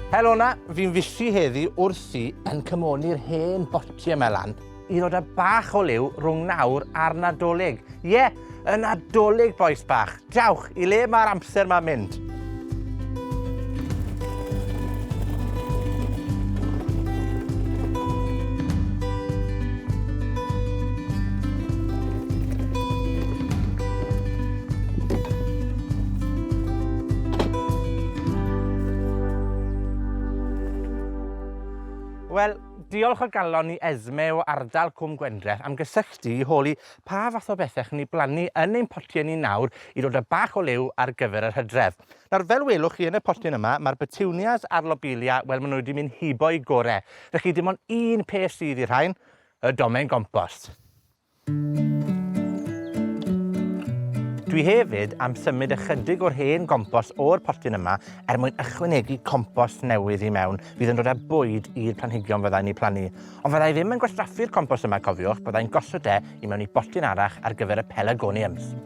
Helo 'na, fi'n fisi heddi wrthi yn cymoni'r hen botie 'ma lan i ddod â bach o liw rhwng nawr a'r Nadolig. Ie, y Nadolig, bois bach. Dewch, i le mae'r amser 'ma'n mynd? Wel, diolch o galon i Esme o ardal Cwm Gwendraeth am gysylltu i holi pa fath o bethau chi'n ei blannu yn ein potiau ni nawr i ddod â bach o liw ar gyfer yr hydref. Nawr, fel welwch chi yn y potyn yma, mae'r petunias a'r lobelia, wel, maen nhw wedi mynd hibo'u gore. Felly, dim ond un peth sydd i'r rhain, y domen gompost. Dwi hefyd am symud ychydig o'r hen gompost o'r potyn yma er mwyn ychwanegu compost newydd i mewn fydd yn dod â bwyd i'r planhigion fyddai'n eu plannu. Ond fyddai ddim yn gwastraffu'r compost yma, cofiwch, byddai'n gosod e i mewn i botyn arall ar gyfer y pelargoniums.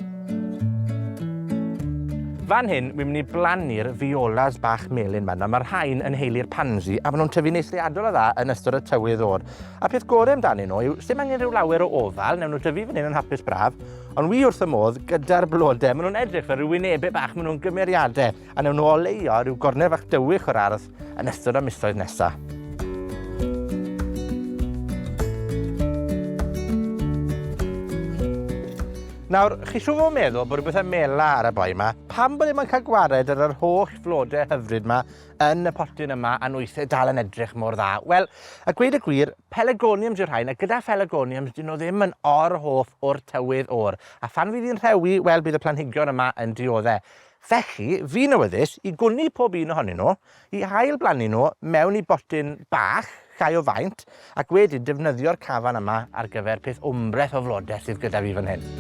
Fan hyn, wi'n mynd i blannu'r violas bach melyn 'ma. Nawr, mae'r rhain yn heulu'r pansy, a maen nhw'n tyfu'n eithriadol o dda yn ystod y tywydd oer. A peth gore amdanyn nhw yw, sdim angen rhyw lawer o ofal, newn nhw dyfu fan hyn yn hapus braf, ond wi wrth y modd gyda'r blode. Maen nhw'n edrych fel rhyw wynebau bach, maen nhw'n gymeriadau, a newn nhw oleuo rhyw gornel fach dywych o'r ardd yn ystod y misoedd nesa. Nawr, chi siŵr fod yn meddwl bod rhywbeth yn mela ar y boi yma. Pam bod ddim yn cael gwared ar yr holl flodau hyfryd yma yn y potyn yma a nwythau dal yn edrych mor dda? Wel, a gweud y gwir, pelargoniums yw'r rhain, a gyda phelargoniums, dyn nhw ddim yn or-hoff o'r tywydd oer. A phan fydd hi'n rhewi, wel, bydd y planhigion yma yn diodde. Felly, fi'n awyddus i gwni pob un ohonyn nhw, i ail-blannu nhw mewn i botyn bach, llai o faint, ac wedyn defnyddio'r cafan yma ar gyfer peth wmbreth o flodau sydd gyda fi fan hyn.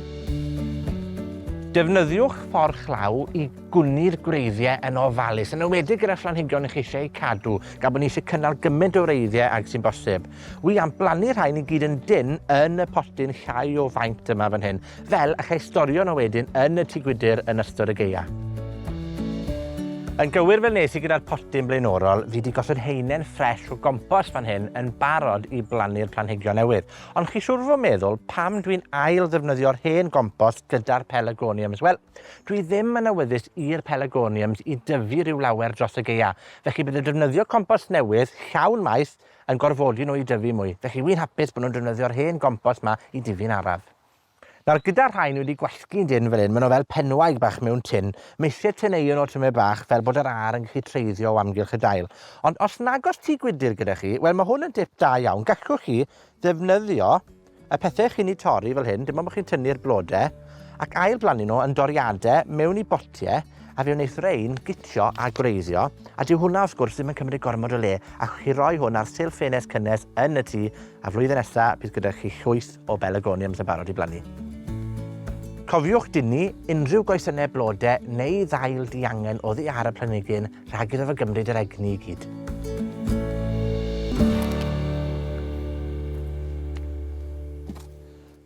Defnyddiwch fforch law i gwni'r gwreiddiau yn ofalus, yn enwedig gyda phlanhigion i chi eisiau eu cadw, gan bod ni eisiau cynnal gymaint o wreiddiau ag sy'n bosib. Wi am blannu rhain i gyd yn dynn yn y potyn llai o faint yma fan hyn, fel allai storio nhw wedyn yn y tŷ gwydr yn ystod y gaea. Yn gywir fel nes i gyda'r potyn blaenorol, fi 'di gosod haenen ffres o gompost fan hyn yn barod i blannu'r planhigion newydd. Ond chi siŵr fod meddwl pam dwi'n ail ddefnyddio'r hen gompost gyda'r pelargoniums? Wel, Dwi ddim yn awyddus i'r pelargoniums i dyfu rhyw lawer dros y gaea, felly bydde defnyddio compost newydd, llawn maeth, yn gorfodi nhw i dyfu mwy. Felly wi'n hapus bod nhw'n defnyddio'r hen gompost 'ma i dyfu'n araf. Nawr, gyda rhain wedi gwasgu'n dynn fel hyn, maen nhw fel penwaig bach mewn tin. Mae eisiau teneuo nhw tymed bach fel bod yr aer yn gallu treiddio o amgylch y dail. Ond os nag oes tŷ gwydr gyda chi, wel mae hwn yn dip da iawn. Gallwch chi ddefnyddio Y pethe chi'n 'u torri fel hyn, dim ond bo' chi'n tynnu'r blode, ac ail-blannu nhw yn doriade mewn i botie, a fe wneith rein gitio a gwreiddio, a dyw hwnna wrth gwrs ddim yn cymryd gormod o le, allwch chi roi hwn ar silff ffenest cynnes yn y tŷ, a flwyddyn nesa bydd gyda chi llwyth o belagoniums yn barod i blannu. Cofiwch dynnu unrhyw goesynnau blode neu ddail diangen oddi ar y planhigyn rhag iddo fo gymryd yr egni i gyd.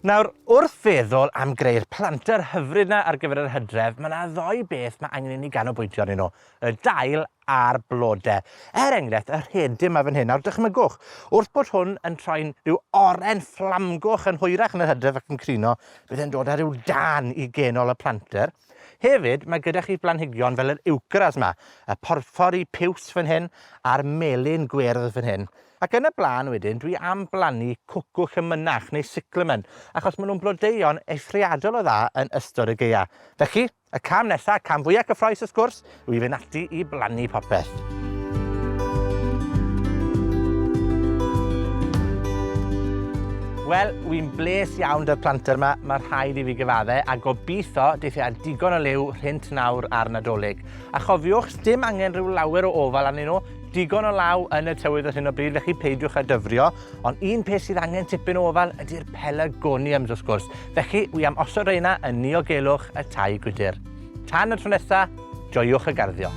Nawr, wrth feddwl am greu'r planter hyfryd 'na ar gyfer yr hydref, ma' 'na ddou beth ma' angen i ni ganolbwyntio arnyn nhw, y dail a'r blode. Er enghraifft, y rhedyn 'ma fan hyn. Nawr, dychmygwch, wrth bod hwn yn troi'n rhyw oren fflamgoch yn hwyrach yn yr hydref ac yn crino, bydd e'n dod â rhyw dân i genol y planter. Hefyd, mae gyda chi blanhigion fel yr eucras 'ma, y porffor i piws fan hyn, a'r melyn gwyrdd fan hyn. Ac yn y blaen wedyn, dwi am blannu cwcw llemynach neu cyclamen, achos maen nhw'n blodeuo'n eithriadol o dda yn ystod y gaea. Felly, y cam nesa, cam fwya cyffrous wrth gwrs, yw i fynd ati i blannu popeth. Wel, wi'n bles iawn 'da'r planter 'ma, ma' rhaid i fi gyfadde, a gobitho deith e â digon o liw rhynt nawr a'r Nadolig. A chofiwch, sdim angen rhyw lawer o ofal arnyn nhw, digon o law yn y tywydd ar hyn o bryd, felly peidiwch â dyfrio. Ond un peth sydd angen tipyn o ofal ydy'r pelargoniums, wrth gwrs. Felly, wi am osod reina yn niogelwch y tai gwydr. Tan y tro nesa, joiwch y garddio.